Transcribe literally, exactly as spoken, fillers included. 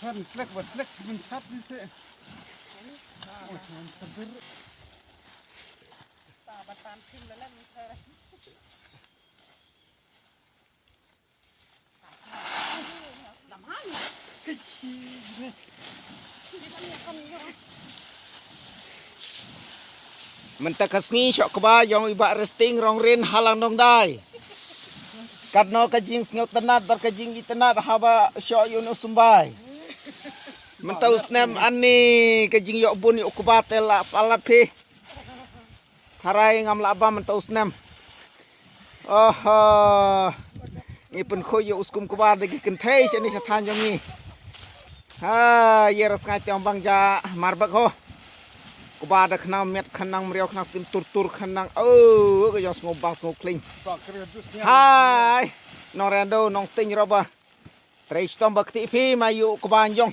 Kan tlek ba tlek, men chat ni se. Oh, chan sadur. Mynta ka sngi shoh kba jong i Bah Resting Rongrin ha Langdongdai. Katno ka jingsngewtynnat bad ka jingitynnat haba shoh ïa u Sumbai. Mynta u snem ani ka jingïoh bun ïa u kba te la palat phi. Tharai ngam lah bam mynta u snem. Oho. Ngi pynkhuid ïa u skum kba da ki kynthei shane sha thaiñ jong ngi. Ha, ïa rasngai tiang bang ja marbak ho. Kba da khnang miat khnang mriaw khnang stim tur tur khnang. Oh, ka jong sngew bang sngew khling. Hai. Nong Rendo, nong sting roba. Trei chitom ba kti phi ma ïu kba jong.